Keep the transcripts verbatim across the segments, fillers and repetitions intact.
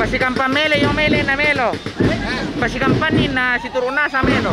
Pasikampan mele, yo mele na melo. Pasikampan ni na si turuna sa melo.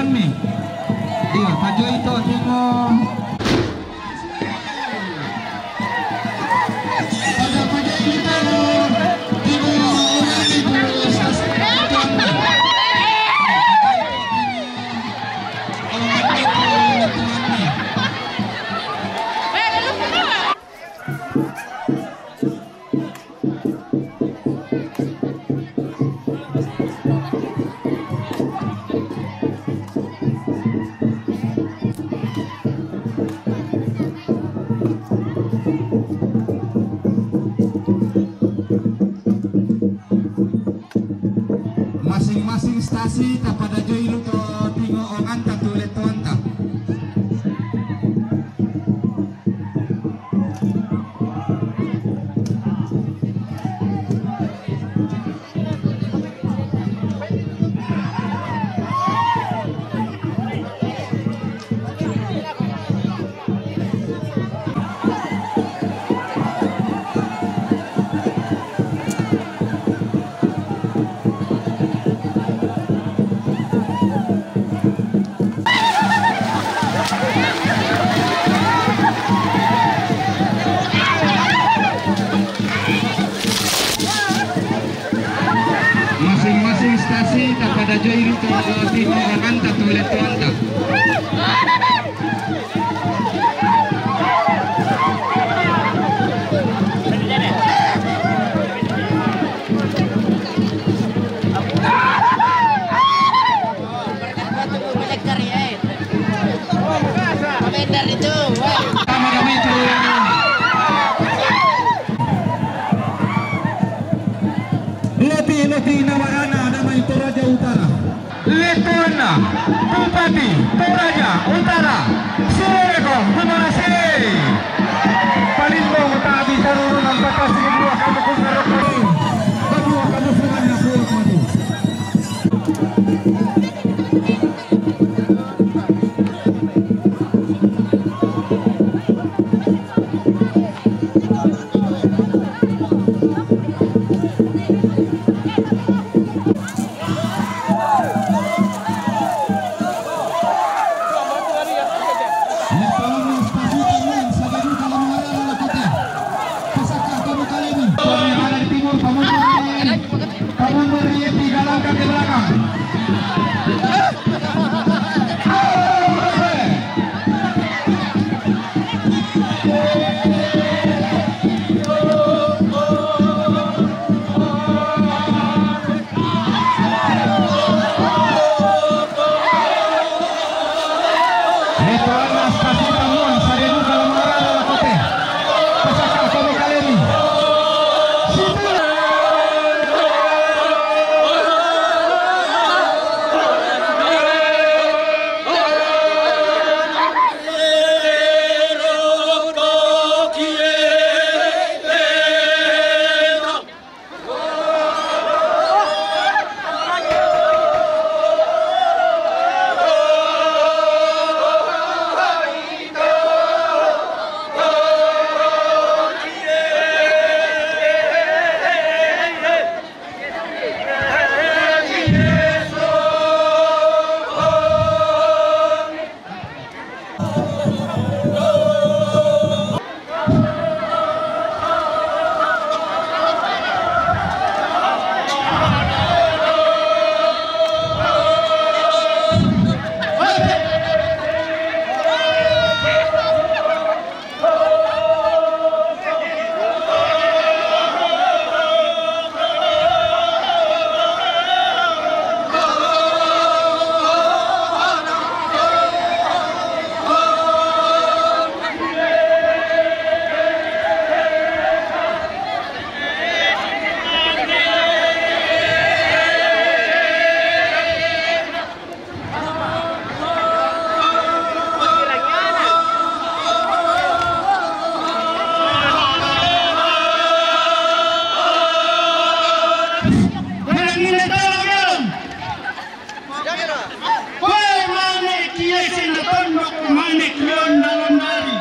Iyo, pajoi to tingo. Pada pajoi to tingo. Masing-masing stasi tapadajoi lu to tingo onganta tu letoanta. Masing-masing stasi tapadajoi lu to tingo onganta tu letoanta. Loti, loti nawarana damai Toraja Utara. Letoanna, Bupati Toraja Utara, Sureko Gumarasi. Palimbong tabi tarurunang patasi dua kamu kunarok. Kedua kamu sungai aku madu. Pamundur Yeti, galangkan ke belakang. Koe mane kiese na tondok mane kion na londari.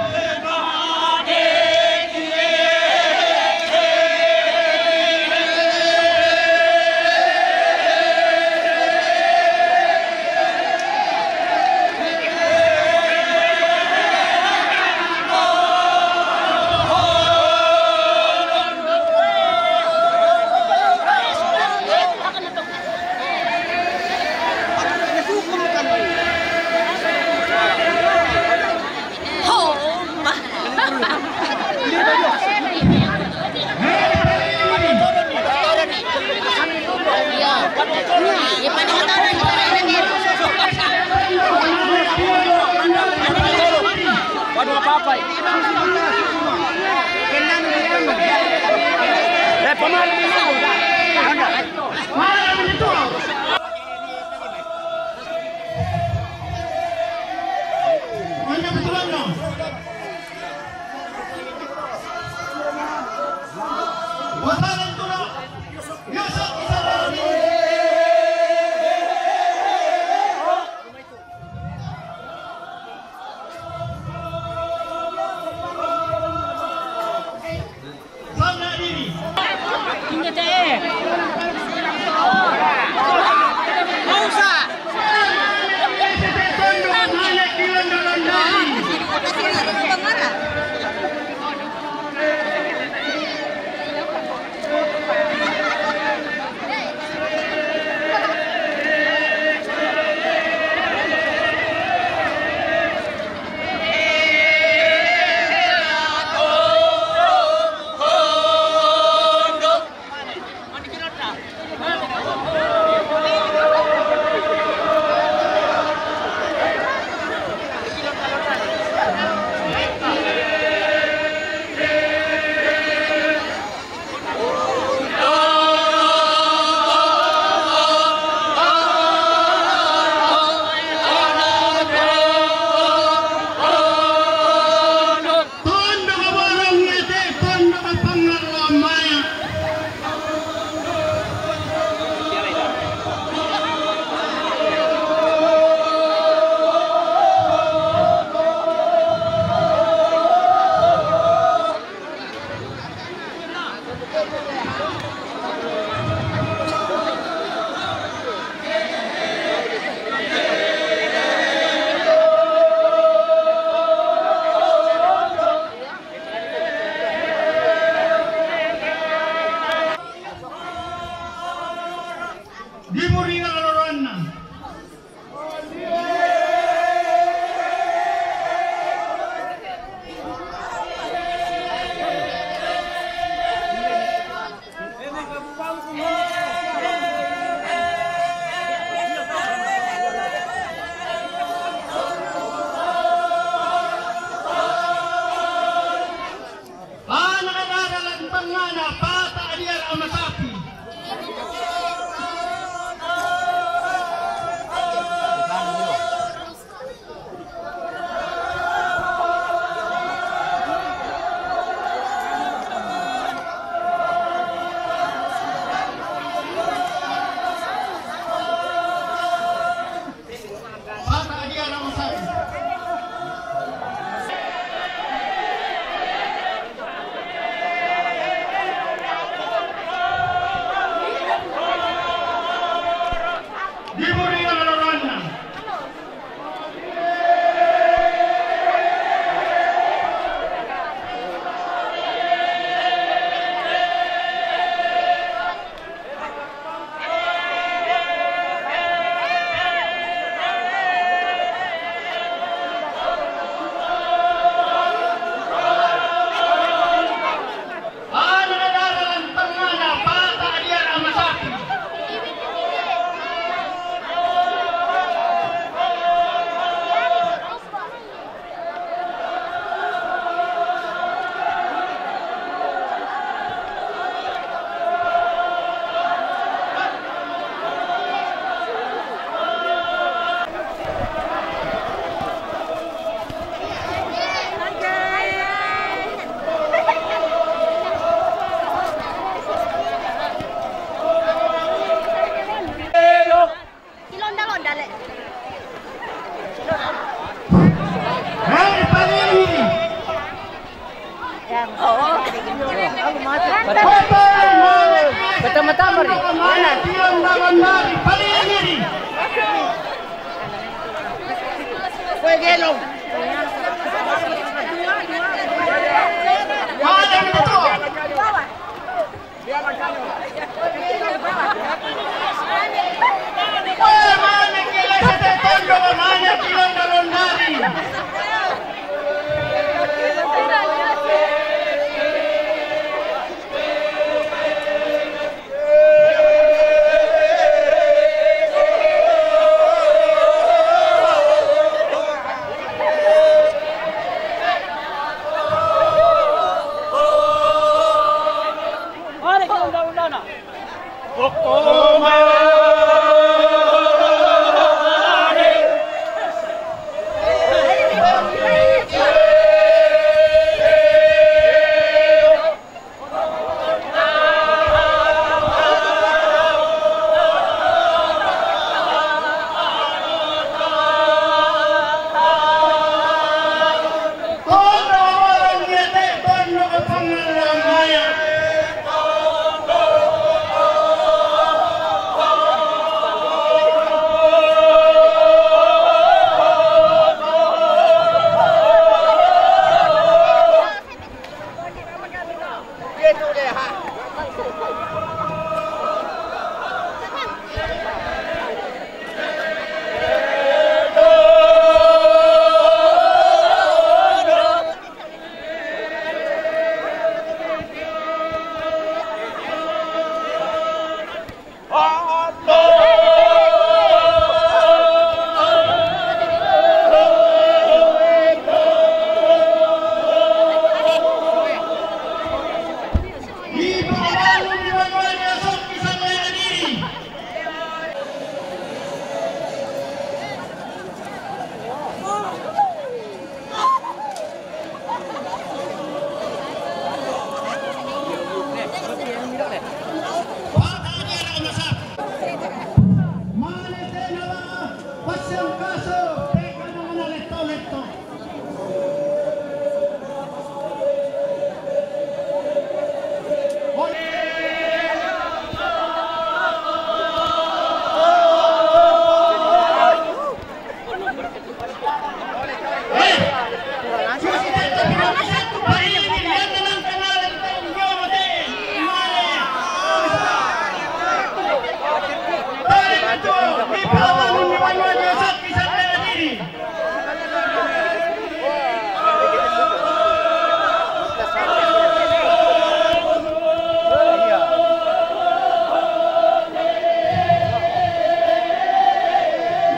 Hei, palihuni. Pertama-tama ni. Mana? Palihuni. Mana?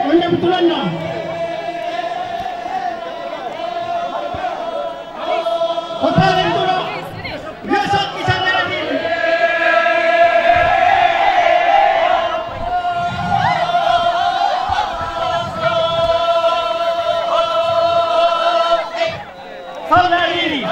Onde betulanna? Hotel Enturo. Besok bisa lagi. Saudari.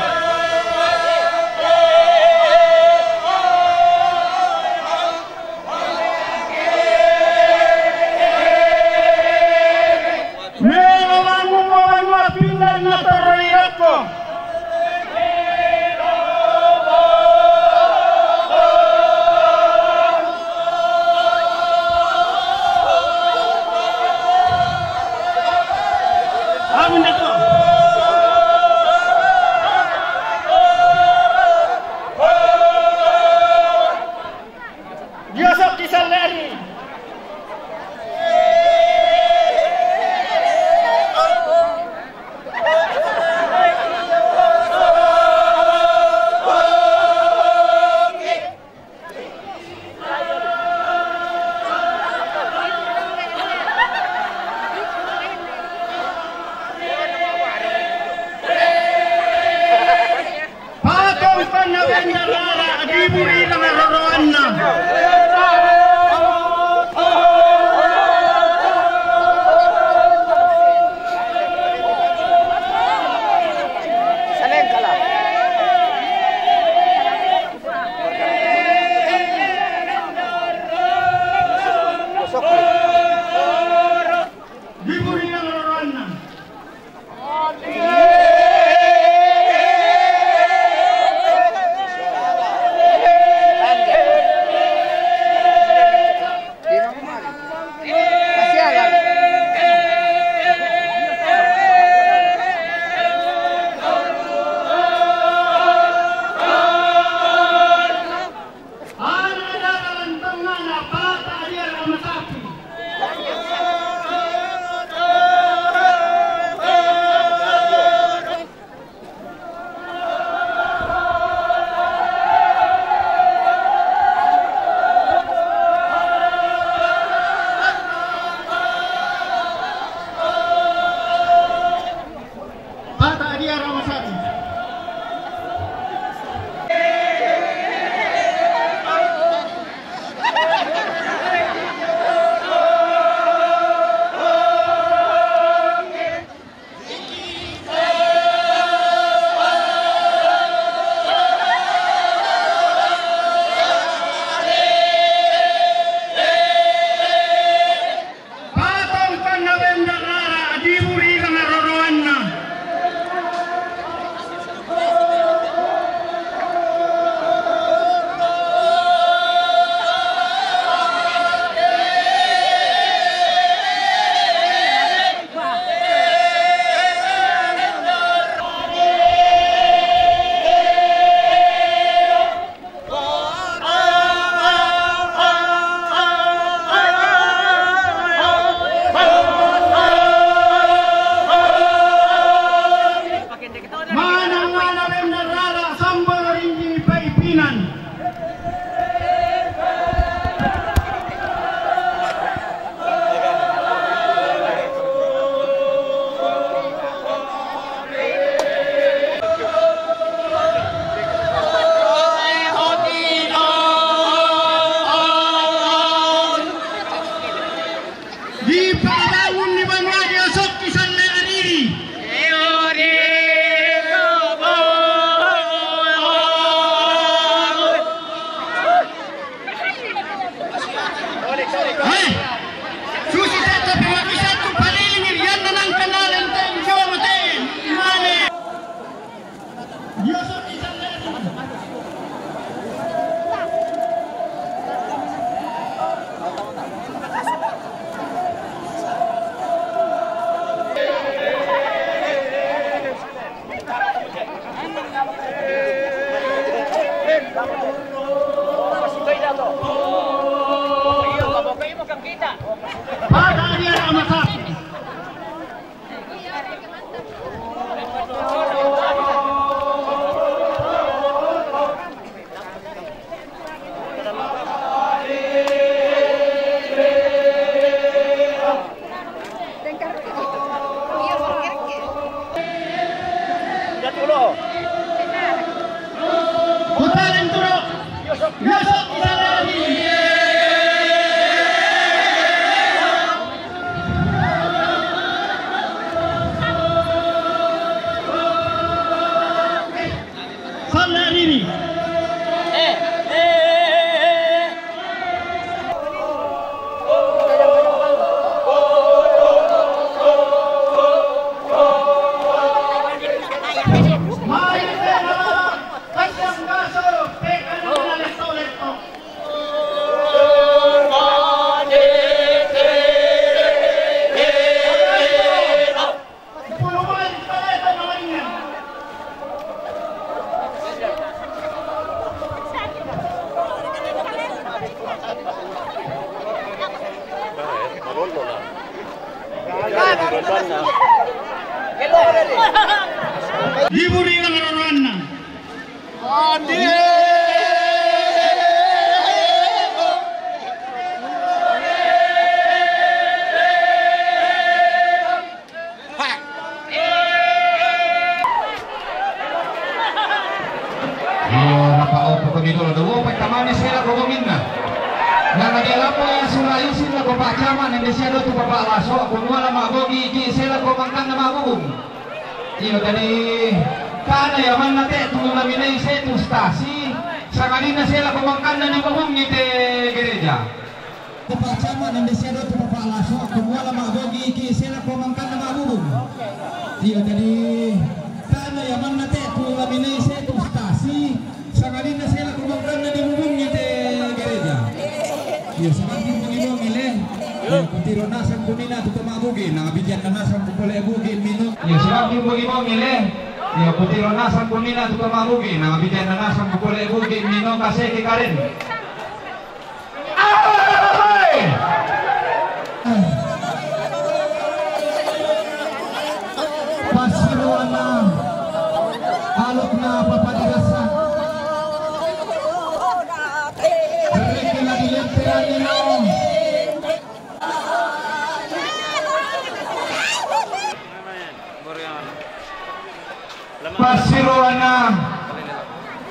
Di pakabangun ni banua di Osok Kisan Leariri. Hai, susi tetta pe maki satu palilingi rianna nangkanna lenteng jono te mane. Sallariri. Libur ina maroroanna. Iyo, napa'opo kami dolo, dolo, upai tamane sela ko bonginna. Nana dia lapo ya sura isin lako Pak Camat, nende sia dotu Bapak Laso, ko muala ma'bogi ki sela ko mangkanna ma'bubung. Iyo, jadi tana ya manna te tu laminai setu stasi, sangadinna sela ko mangkanna di bubungi te gereja. Bapak Camat nende sia dotu Bapak Laso, ko muala ma'bogi ki sela ko mangkanna ma'bubung. Iyo, jadi tana ya manna te tu laminai setu stasi, sangadinna sela ko mangkanna di bubungi te gereja. Iyo, sabab bongi-bongi le. Iyo, kutiro nasang kunina tu to ma'bogi, na bijanna nasang ku pole bogi minum. Iyo, sabab bongi-bongi le. Iyo, kutiro nasang kunina tu to ma'bogi, na bijanna nasang ku pole bogi minum kaseke karen. Pasiroanna alukna papa dirasa. Rekena dilenteranino. Pasiroanna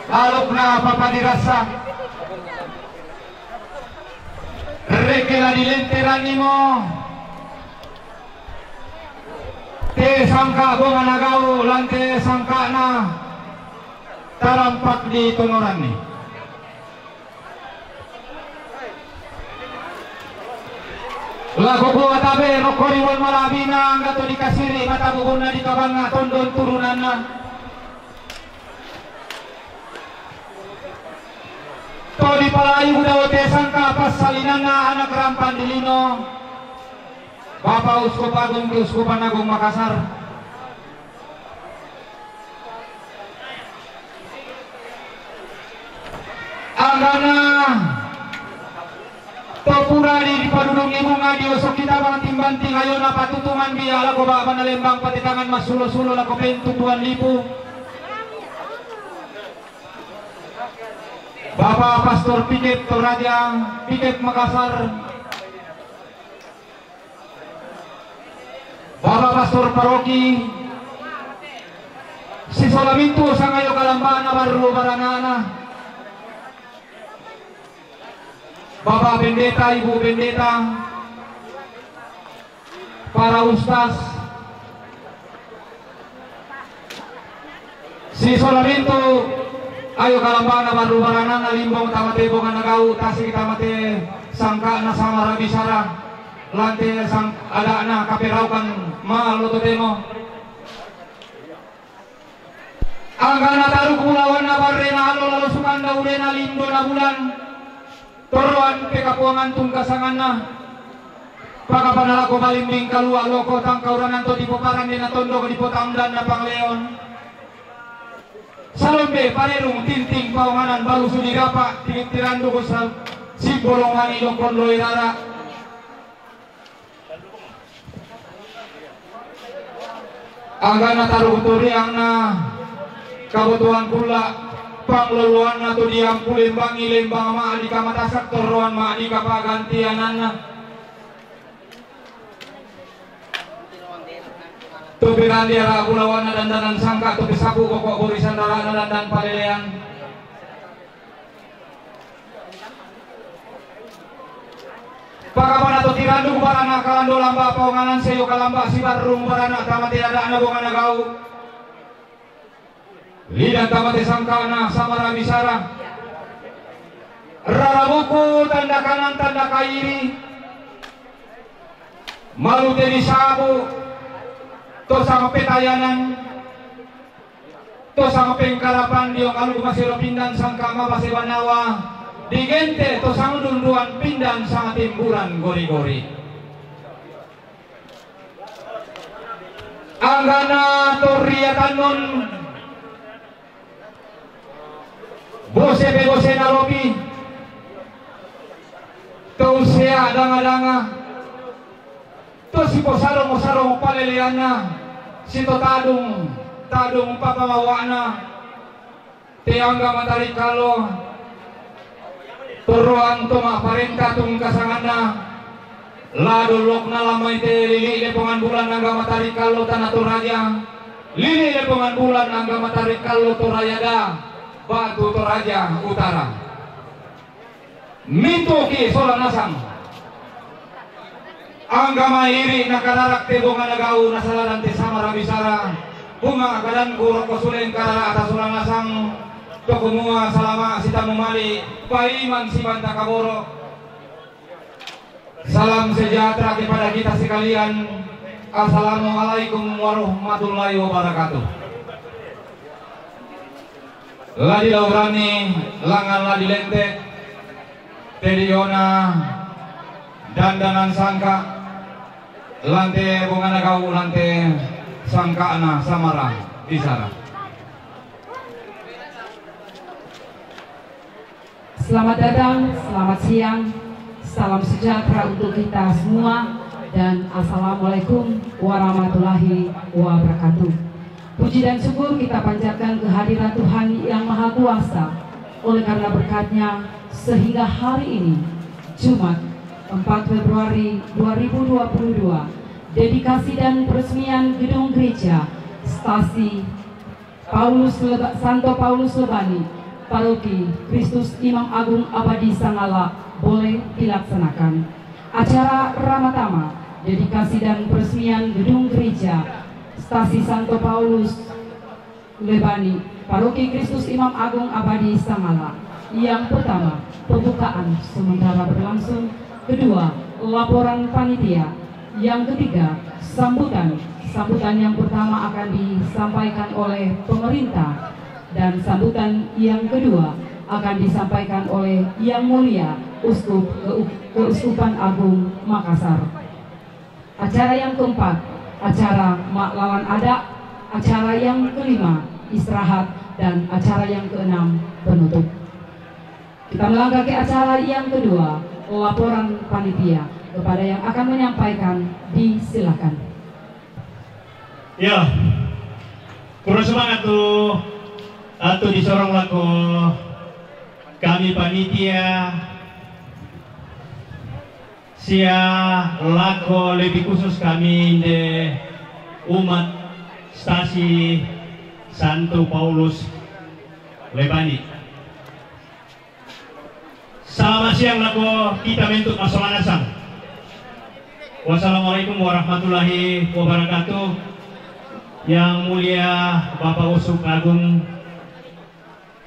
alukna papa dirasa. Rekena dilenteranimo. Te sangka bongana gau lante sangkana tarampak di tonoranni. Lako Puang tabe rokko ri Puang malabina, angga to dikasiri mata bubunna di kabangnga tondon turunanna. To dipalayu dao te sangka passalinanna anak rampang di lino, Bapak Uskup Agung Keuskupan Agung Makassar. Anggana to pura di dipadudungi bunga di osok kita banting-banting, ayo napatutungan bia lako baba na lembang patetangan massulo-sulo lako pentutuan lipu. Bapak Pastor Pikep Toraja, Pikep Makassar. Bapak Pastor Paroki, sisola mintu sangayo kalambana barru baranana. Bapak Pendeta, Ibu Pendeta, Para ustaz, si sola mintu, ayo kalambana barru barananna limbong tamate bonganna gau, tasi tamate sangka'na samara bisara, lante sang-, ada'na kaperaukan ma lo totemo. Angga nataruk bulawanna barrena allo lalo sukanda ulena lindona bulan, torroan pekapuangan tungka sanganna. Pakapana lako balimbing kalua loko tangkauranan to dipoparan dena tondok dipotamdan na pangleon. Salombe parerung tinting paonganan balusu dirapa titiranduk sa-, simbolong mani lokon loi rara. Angga nataruk turiangna kabutuhan kulla, pangloloanna tu diampu lembangi lembang ma'dika matasak torroan ma'dika pagantiananna. Tu pirandi ara bulawanna dandanan sangka, tu pisapu pokok borisan rarana dandan palelean. Pakapana to tiranduk barana kalando lamba paonganan seyo kalamba sibarrung barana tamate ada'na bongana gau. Lidan tamate sangka'na samara misara. Rarabuku tanda kanan tanda kairi. Malute disabu to sangpetayanan. To sangpengkarapan dio kalu masiro pindan sangka mabase banawa, digente to sangdunduan pindan sangatimburan gori-gori. Anggana torriatannon bose pe bosena lopi, to ussea danga-danga, to siposarong-sarong paleleanna, sito tadung, tadung papamawa'na, te angga matari kallo, torroan to ma'parenta tungka sanganna, la dollokna lamaite lili lepongan bulan angga matari kallo tana Toraja, lili lepongan bulan angga matari kallo Toraja da, batu Toraja Utara. Mintuki sola nasang. Angga mairi nakararak te bongana gau nasalaran te samara bisara. Bunga kadanku rokko suleng karara ata sola nasang. Tokumua salama sitamu mali paiman sibanta kaboro. Salam sejahtera kepada kita sekalian. Assalamualaikum warahmatullahi wabarakatuh. La dilauranni langngan la dilente, te diona dandanan sangka, lante bongana gau, lante sangka'na samara bisara. Selamat datang, selamat siang, salam sejahtera untuk kita semua, dan Assalamualaikum warahmatullahi wabarakatuh. Puji dan syukur kita panjatkan kehadirat Tuhan Yang Maha Kuasa. Oleh karena berkat-Nya, sehingga hari ini, Jumat, empat Februari dua ribu dua puluh dua, dedikasi dan peresmian gedung gereja Stasi Paulus Leba-, Santo Paulus Lebani, Paroki Kristus Imam Agung Abadi Sangala, boleh dilaksanakan. Acara ramatama, dedikasi dan peresmian gedung gereja Stasi Santo Paulus Lebani, Paroki Kristus Imam Agung Abadi Sangala. Yang pertama, pembukaan sementara berlangsung. Kedua, laporan panitia. Yang ketiga, sambutan. Sambutan yang pertama akan disampaikan oleh pemerintah, dan sambutan yang kedua akan disampaikan oleh Yang Mulia Uskup Keu-, Keuskupan Agung Makassar. Acara yang keempat, acara Mak Lawan Ada. Acara yang kelima, istirahat. Dan acara yang keenam, penutup. Kita melangkah ke acara yang kedua, laporan panitia. Kepada yang akan menyampaikan, disilakan. Ya, kurang semangat tu, atau disorong lako kami panitia, sia lako lebih khusus kami inde umat Stasi Santo Paulus Lebani. Salama siang lako kita mentuk masolanasang. Wassalamualaikum warahmatullahi wabarakatuh. Yang mulia Bapak Uskup Agung,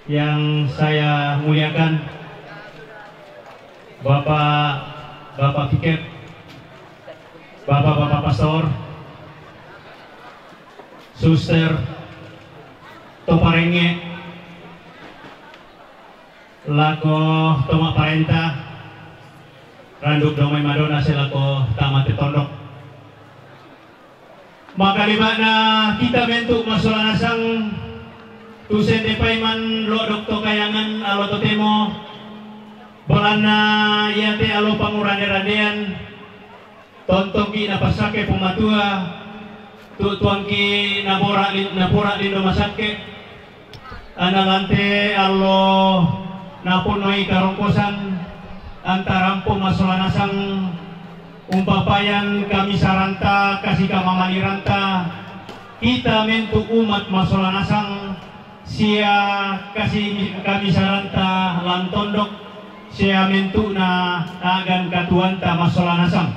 yang saya muliakan, Bapak, Bapak Piket, Bapak-bapak pastor, suster, to parenge, lako to maparenta, randuk domai madona se lako tama te tondok. Maka lemakna kita mentu masola nasang tu sende paiman lodok to kayangan alo totemo, bolana iate alo pangurande-randean, tontongki napassake Puang Matua, tu tuangki nabora lin-, nabora lindo masakke, ana lante allo naponnoi karongkosan, antarampo masola nasang umpapayan kamisaranta, kasikamamaliranta, kita mentu umat masola nasang, sia kasi-, kamisaranta lan tondok, sia mentu'na agan katuoanta masola nasang.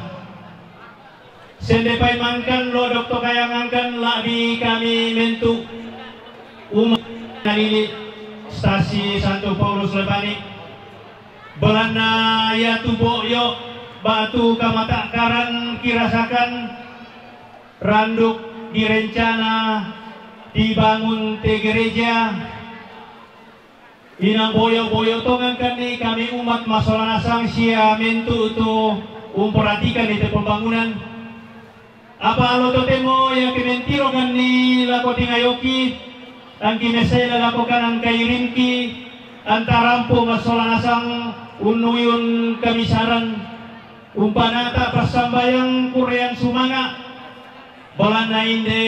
Sende paimangkan lodok to kayangankan la'bi kami mentu umat nalili stasi Santo Paulus Lebani, bolana iatu bo'yo ba'tu kamata'karan kirasakan randuk direncana dibangun te gereja. Inang boyo-boyo tongankan ni kami umat masola nasang sia mentu tu umperhatikan ni te pembangunan. Apa alo totemo iake mentiro kan ni lako tingayoki, angki mesela lako kanan kairimki, antarampo masola nasang unnuiun kamisaran, umpanata passambayang kurrean sumanga, bolana inde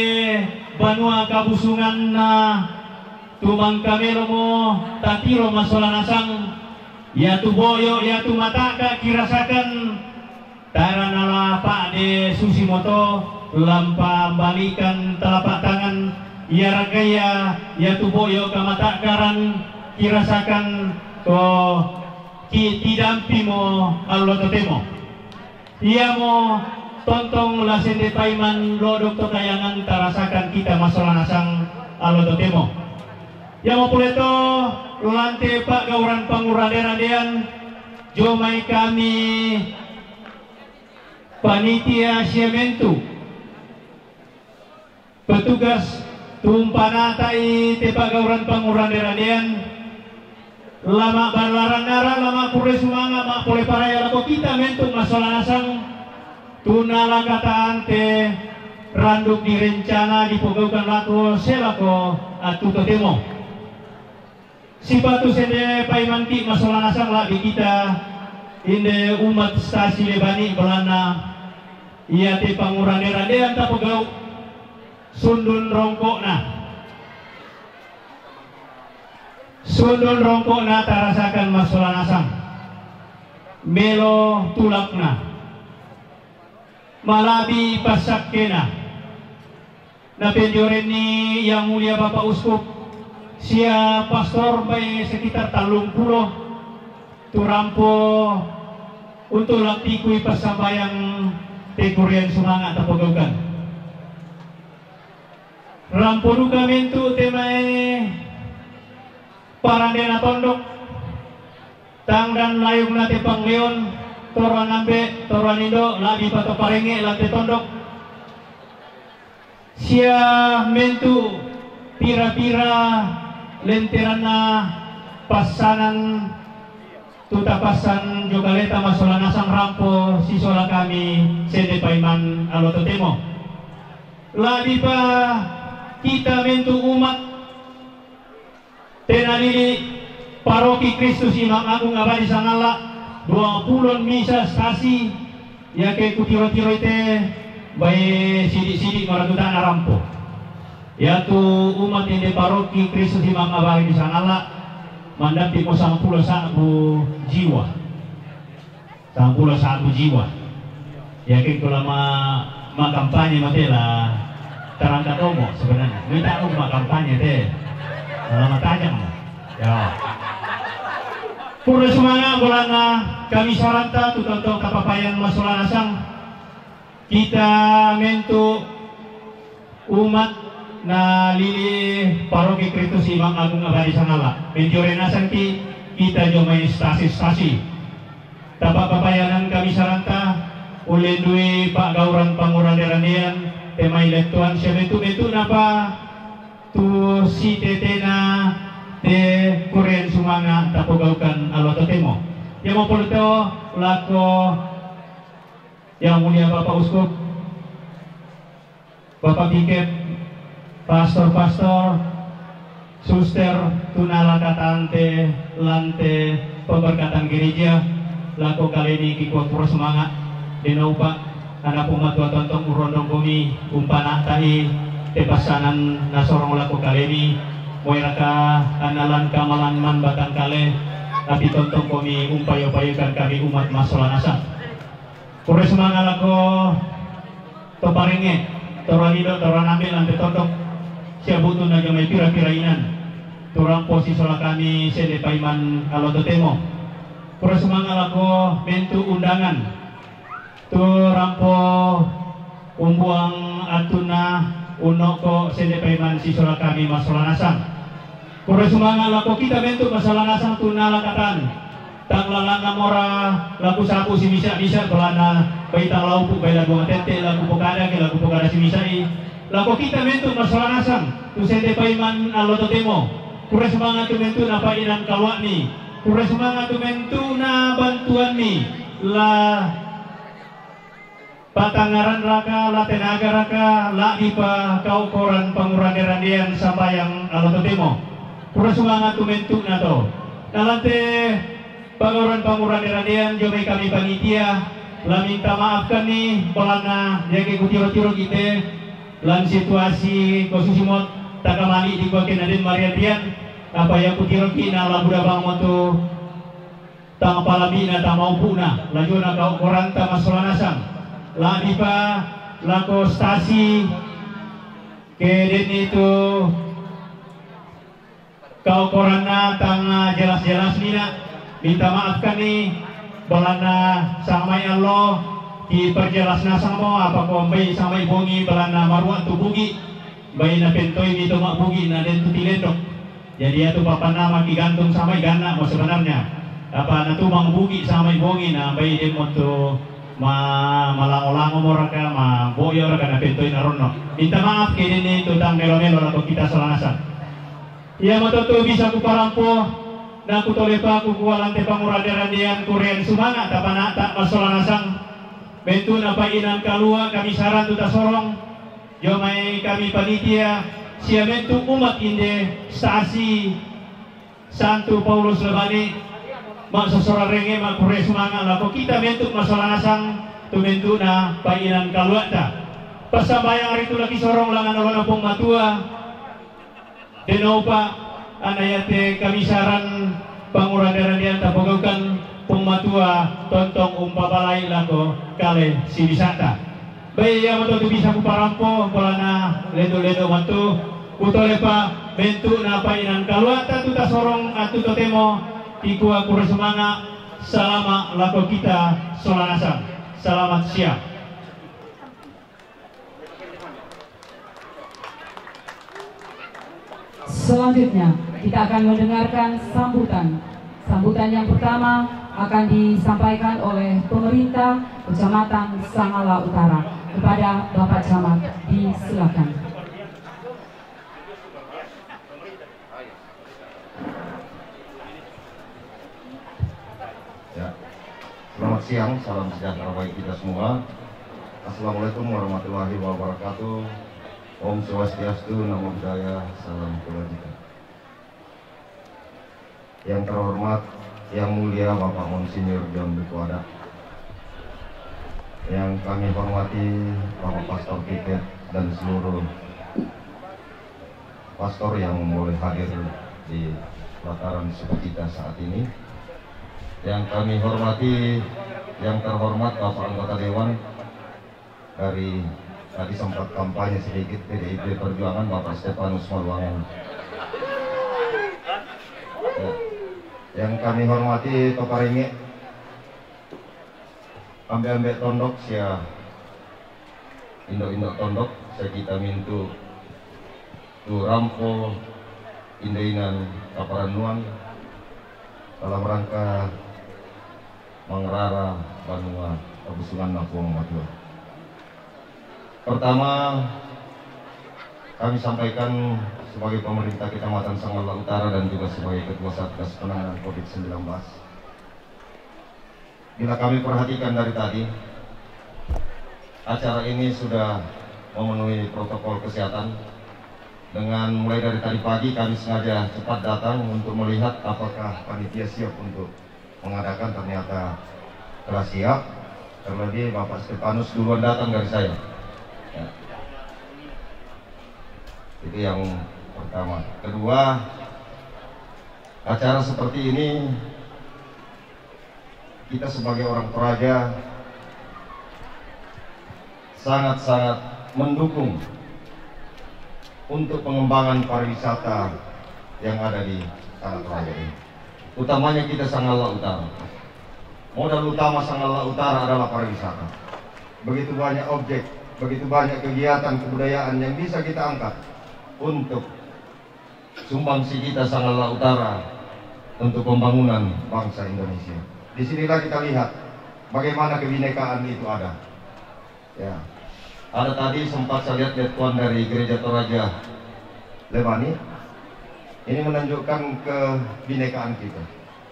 banua kabusunganna, tumangkamelomo tatiro masola nasang, iatu boyo, iatu mata'ka kirasakan, tara nala pa'de susimoto, lampa mbalikan telapak tangan, iaragaia iatu boyo kamata'karan kirasakan ko ki-, tidampimo allo totemo. Iamo tontong la sende paiman lodok to kayangan tarasakan kita masola nasang allo totemo. Iamo pole to lante pa'gauran pangurande-randean, jomai kami panitia sia mentu petugas tumpanata'i te pa'gauran pangurande-randean, lama ballaran nara, lama kurre sumanga, ma pole paraya lako kita mentu masola nasang, tuna lakatante randuk direncana dipogaukan lako selako attu totemo. Sipatu sende paimanki masola nasang la'bi kita, inde umat stasi Lebani bolana, iate pangurande-randean tapogau, sundun rongko'na. Sundun rongko'na tarasakan masola nasang. Melo tulakna. Mala'bi passakkena. Napenjorenni Yang Mulia Bapak Uskup sia pastor mai sekitar tallung pulo tu rampo untuk lampikui passambayang te kurrean sumanga tapogaukan. Rampo duka mentu te mai parandena tondok, tang dan layukna te pangleon, toroan ambe, toroan indo, la'bi pa to parenge lan te tondok. Sia mentu pira-pira lenteranna passanan tu tapassan jokaleta masola nasang rampo sisola kami sende paiman allo totemo. La'bi pa kita mentu umat te nalili Paroki Kristus Imam Agung Abadi Sangalla, dua pulon misa stasi, iake kutiro-tiroi te, bae sidi'-sidi' maragutana rampo. Iatu umat inde Paroki Kristus Imam Abadi Sangalla, mandappi mo sampulo sa'bu jiwa. Sampulo sa'bu jiwa. Iake ko la ma-, makampanye mate la tarangkat omo sebenarnya. Mita aku makampanye te. La matajang mo. Ya. Pura sumanga bolana kamisaranta tu tontong tapapayan masola nasang. Kita mentu umat na lili Paroki Kristus Imam Agung Abadi Sangala. Menjore nasang ki kita jo mai stasi-stasi. Tapa papayanan kami saranta, ulendui pagauran panguran derandian, temai lettuan sementu-mentu napa tu si tetena te kuren sumanga tapogaukan alwa totemo. Yamo poluteo lako yang mulia Bapak Uskup, Bapak Piket, pastor-pastor, suster, tunala katante, lante, pemberkatan gereja, lako kaleni kikua pura semangat, denoupa, ana pung matua tontong urondong komi, umpana tahi, tepasanan nasorong lako kaleni, moiraka, analan kamalan man batang kale, tapi tontong komi umpayo-payokan kami umat masolanasa. Kure sumanga lako to parenge, to ralido, to ranambe, lampe tondok, sia butu na jamai pira-pira inan. Turang posi sola kami sende paiman alo totemo. Kure sumanga lako mentu undangan. Turampo umbuang atuna unoko sende paiman si sola kami masolanasang. Kure sumanga lako kita mentu masolanasang tunala katan. Tang lalana mora laku sapu si misa-misa balana bai tang laupu bai lagu ngatete laku pokada ke laku pokada si misa i. Lako kita mentu masolanasang tu sende paiman alo totemo. Kure sumanga tu mentu napa inan kalwani. Kure sumanga tu mentu na bantuan ni la patangaran raka, la tenaga raka, la dipa kau koran panguran derandian sambayang alo totemo. Kure sumanga tu mentu na to. Nalante pagauran panguran derandian jomai kami panitia, la minta maaf kani balana yake kutiro-tiro kite, lan situasi kosusimot takamali di kwa kenaden marian-rian, apa ya kutiro ki na la buda bang motu tang palabina tang maupuna, lajuna kau koranta masolanasang. La dipa lako stasi ke deni tu kau koranna tang jelas-jelas nina. Minta maaf kani balana samai allo ki perjelas nasang mo apa ko mbai samai bongi balana marua tu bugi. Bai na pentoi mi to mak bugi na den tu tilendok. Jadi atu papan nama ki gantung samai ganna mo sebenarnya. Apa na tumang bugi samai bongi na bai den mo tu ma malango-lango mo raka ma boyo raka na pentoi na ronno. Minta maaf ke deni tu tang melo-melo lako kita solanasang. Ia matoto bisa ku parampo na ku tolepa ku kualante panguran derandian kuren sumanga tapana tak masolanasang. Mentu napa inan kalua kami saran tu tasorong. Jomai kami panitia, sia mentu umat inde stasi Santu Paulus Labani, mak sosora renge mak kure sumanga lako kita mentu masolanasang tu mentu na painan kaluata. Pasambayang ritu laki sorong langan olona pung matua. Denopa, ana yate kamisaran pangurang-ranggean tapogaukan pung matua tontong umpapalai lako kale siwisata. Bai ia moto tu bisa kuparampo, polana lendo-lendo mantu, kutolepa mentu napa inan kaluata tu tasorong antu totemo, kikua kure sumanga, salama lako kita solanasang. Salamat siang. Selanjutnya, kita akan mendengarkan sambutan. Sambutan yang pertama akan disampaikan oleh pemerintah Kecamatan Sangala Utara kepada Bapak Camat. Disilakan. Ya. Selamat siang, salam sejahtera bagi kita semua. Assalamualaikum warahmatullahi wabarakatuh. Om Swastiastu, Namo Buddhaya, Salam Kebajikan. Yang terhormat, yang mulia Bapak Monsinyur John Bukuada. Yang kami hormati Bapak Pastor Piket dan seluruh pastor yang boleh hadir di pelataran suku kita saat ini. Yang kami hormati, yang terhormat Bapak Anggota Dewan dari, tadi sempat kampanye sedikit, P D I P Perjuangan, Bapak Stefanus Maluangan. Ya. Yang kami hormati Toparenge, ambe-ambe tondok sia Indo-indo tondok, sa kita mintu tu rampo inda inan kaparannuan dalam rangka mangrara banua kabusunganna Puang Matua. Pertama, kami sampaikan sebagai pemerintah Kecamatan Sangalla Utara dan juga sebagai Ketua Satgas Penanganan covid sembilan belas. Bila kami perhatikan dari tadi, acara ini sudah memenuhi protokol kesehatan. Dengan mulai dari tadi pagi kami sengaja cepat datang untuk melihat apakah panitia siap untuk mengadakan, ternyata telah siap. Terlebih Bapak Stefanus duluan datang dari saya. Ya. Itu yang pertama. Kedua, acara seperti ini kita sebagai orang Toraja sangat-sangat mendukung untuk pengembangan pariwisata yang ada di Tanah Toraja ini. Utamanya kita Sangalla Utara. Modal utama Sangalla Utara adalah pariwisata. Begitu banyak objek, begitu banyak kegiatan kebudayaan yang bisa kita angkat untuk sumbangsi kita Sangalla Utara untuk pembangunan bangsa Indonesia. Disinilah kita lihat bagaimana kebinekaan itu ada. Ya. Ada tadi sempat saya lihat-lihat tuan dari Gereja Toraja Lebani. Ini menunjukkan kebinekaan kita.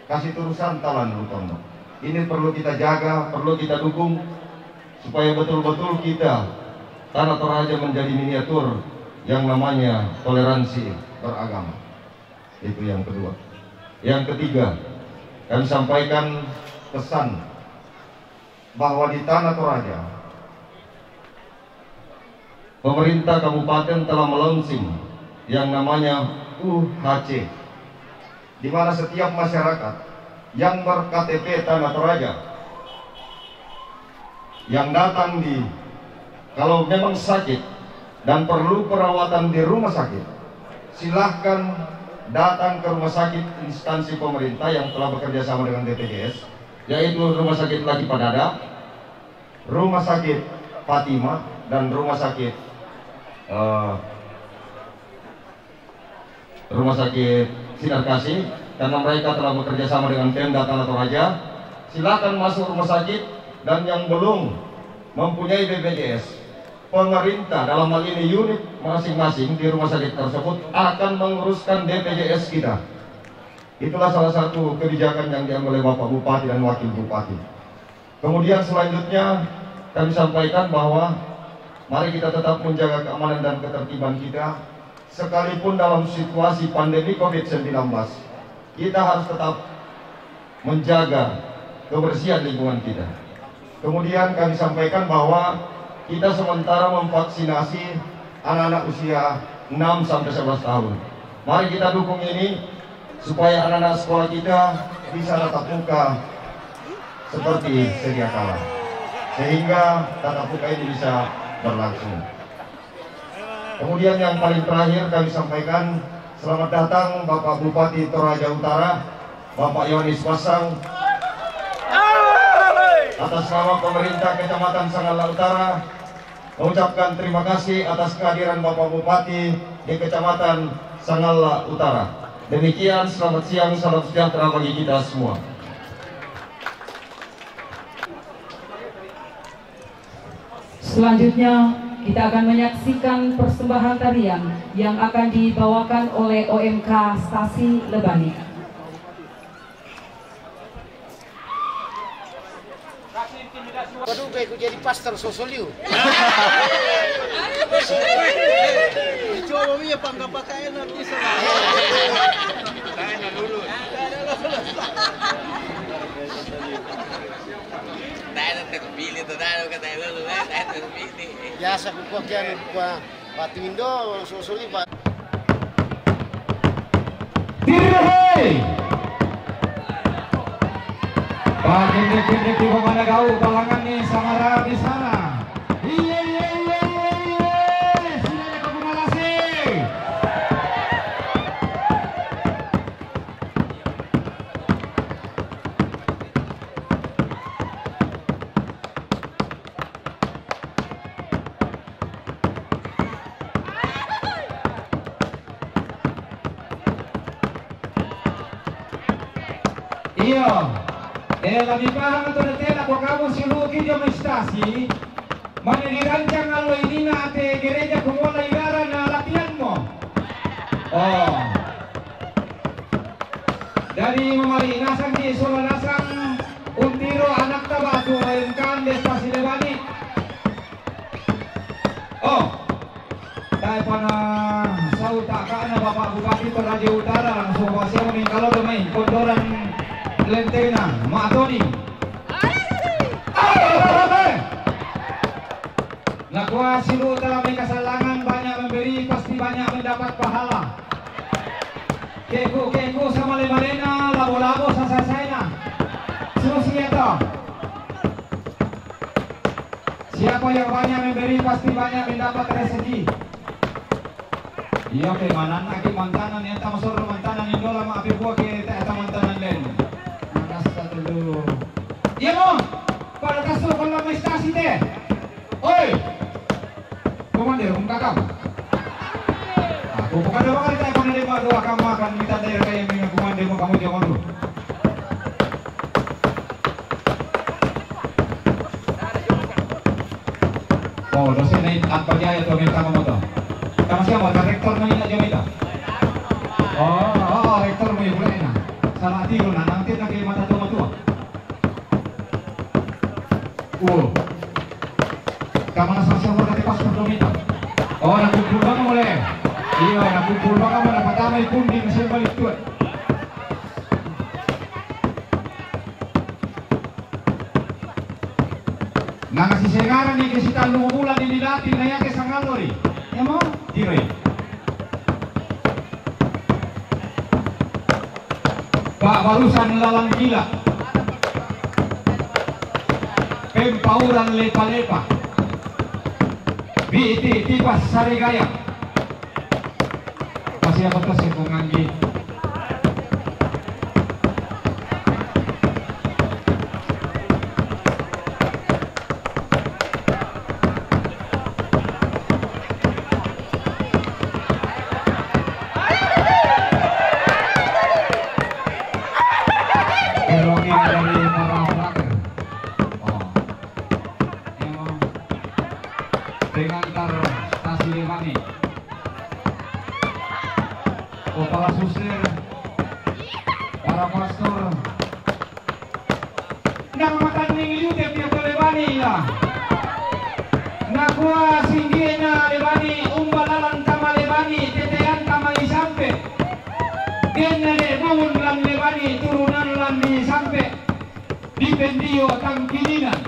Kasih turusan talan Lutondo. Ini perlu kita jaga, perlu kita dukung supaya betul-betul kita Tanah Toraja menjadi miniatur yang namanya toleransi beragama. Itu yang kedua. Yang ketiga, kami sampaikan pesan bahwa di Tanah Toraja pemerintah kabupaten telah melaunching yang namanya U H C, di mana setiap masyarakat yang ber-K T P Tanah Toraja yang datang di, kalau memang sakit dan perlu perawatan di rumah sakit, silahkan datang ke rumah sakit instansi pemerintah yang telah bekerja sama dengan B P J S, yaitu Rumah Sakit Laki Padada, Rumah Sakit Fatima, dan Rumah Sakit eh, Rumah Sakit Sinar Kasih, karena mereka telah bekerja sama dengan Pemda Tanah Toraja. Silakan masuk rumah sakit, dan yang belum mempunyai B P J S, pemerintah dalam hal ini unit masing-masing di rumah sakit tersebut akan menguruskan B P J S kita. Itulah salah satu kebijakan yang diambil oleh Bapak Bupati dan Wakil Bupati. Kemudian selanjutnya kami sampaikan bahwa mari kita tetap menjaga keamanan dan ketertiban kita, sekalipun dalam situasi pandemi covid sembilan belas, kita harus tetap menjaga kebersihan lingkungan kita. Kemudian kami sampaikan bahwa kita sementara memvaksinasi anak-anak usia enam sampai sebelas tahun. Mari kita dukung ini supaya anak-anak sekolah kita bisa tatap muka seperti sedia kala, sehingga tatap muka ini bisa berlangsung. Kemudian yang paling terakhir kami sampaikan selamat datang Bapak Bupati Toraja Utara, Bapak Yohanes Pasang, atas nama pemerintah Kecamatan Sangalla Utara, mengucapkan terima kasih atas kehadiran Bapak Bupati di Kecamatan Sangalla Utara. Demikian, selamat siang, salam sejahtera bagi kita semua. Selanjutnya, kita akan menyaksikan persembahan tarian yang akan dibawakan oleh O M K Stasi Lebani. Waduh, kayak ku jadi pastor sosoliu. Coba iya pangga pakai enak bisa. Tayo na terpili to tayo ka tayo lolo eh tayo terpili. Biasa ku kwa kian kwa Pak Tindo sosoli Pak. Dirhei. Pak Gendek-gendek di mana kau balangan nih sama Rabi sana. Iya iya iya iya iya. Sini aku malasih. Eh, la dipahang tu na tena ko kamu si Luki jo Mestasi. Mane dirancang allo inina ate gereja kumola irara na latihanmo. Oh. Jadi mamali nasang di sola nasang untiro anakta batu lain kan Destasi Lebani. Oh. Tae pana sau takana Bapak Bupati Toraja Utara langsung pasiamo nih kalau domai kotoran lentena Mak Toni. Nakua silu telah mengkasalangan banyak memberi pasti banyak mendapat pahala. Keku-keku sama lemalena labo-labo sasasaina. Susi ya toh. Siapa yang banyak memberi pasti banyak mendapat rezeki. Iya ke manan aki mantanan yang tama soro mantanan yang dola ma api buah ke tak tamantanan len. Panas satu dulu. Iya mo. Pada tasu kalau Mestasi te. Oi. Komandir, kung kakam. Aku bukan dua kali tak pernah lima dua kamu akan minta daerah kayak yang komandir mau kamu jangan dulu. Oh, dosen naik apa dia itu minta kamu tuh. Kamu siapa? Rektor nanya aja minta. Oh, oh, rektor mau ibu na. Salah tiru na nanti nak mata tua tua. Oh. Kamana sasa mo kate pas perdomita. Oh, nakumpul bang mo le. Iya, nakumpul bang mo napatama ikundi na siya balik tuan. Nanga sisengaran ni kesitan mo bulan ini dati na yake sangalori. Emo? Tiro. Pak barusan lalang gila. Pempauran lepa-lepa. Biti tipas sarigaya. Pasi apa tuh sih kung anggi. Eroki dari para frater. Oh. Emang pengantar tasi lewani. Oh, para suster, para pastor, Nang matanding liu te pia to lebani la. Nakua singgiena lebani umba lalan tama lebani tetean tama isampe. Genne de bungun lan lebani turunan lan isampe. Dipendio tangkininan.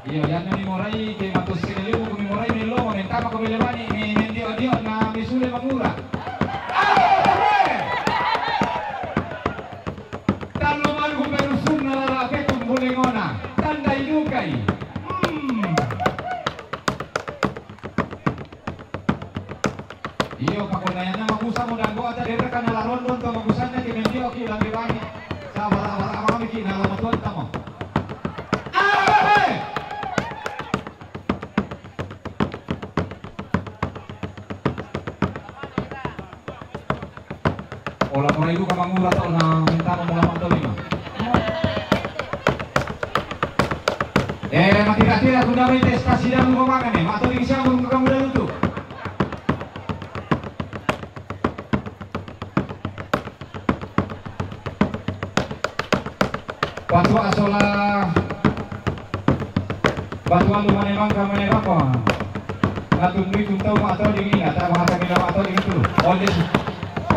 Iyo, yanna mimorai ke matus sekalimu ku mimorai mi lomo mentama ko mi lebani mi mendio-dio na mi sule mangura. Ahehe. Tallo malu perusunna lala petung bulengona. Tandai dukai. Hmm. Iyo, pakonayanna mabusa mo danggo ata dere kana larondon to mabusanna ke mendio ki lagi bani. Sabara-bara amami ki na lama tuan tamo. Ahehe. Ola morai duka mangura tau na mintama mula matolima. Eh, matira-tira ku damai tes tasi dalu mamangane, matolima siamun ku kamu dalu tu. Patua sola. Patua lu mane mangka mane bapa. Natundui tuntau ma atau dingin, ata bahasa kita ma atau dingin tu. Oh, yes.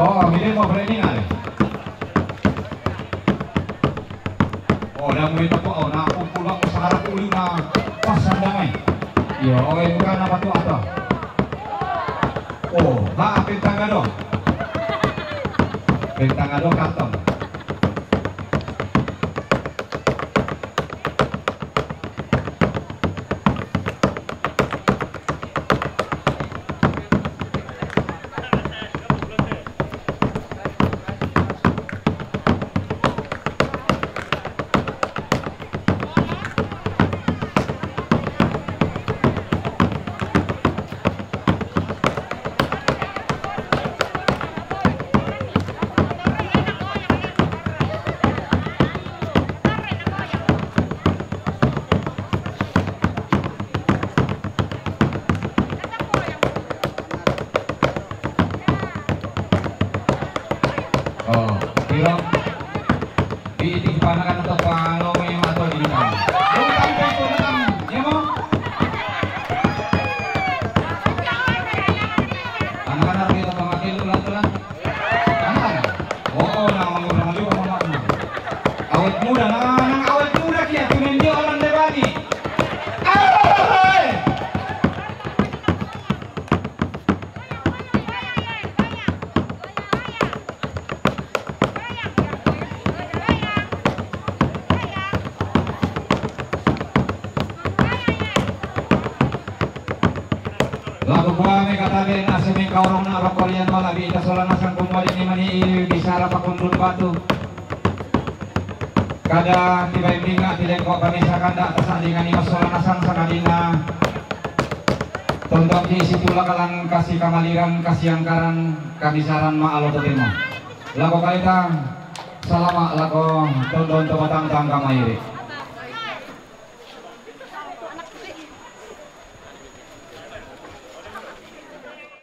Oh, mide mo branding ale. Oh, dah mulai patua, oh, na kumpul bang usaha aku uli na pasang damai. Iya, oh, bukan apa tu atau. Oh, ha, bintang gadong. Bintang gadong karton. Kami katabe na sumingkaurung na rokorian malabi ita sola nasang kumode ni mani i bisara pakundun batu. Kada tiba imdinga tilengko kami sakanda tasadingan ima sola nasang sakadina. Tonton di situla kalang kasi kamaliran kasiangkaran kabisaran ma alo totemo. Lako kalita salama lako tonton to batang tangga mairi.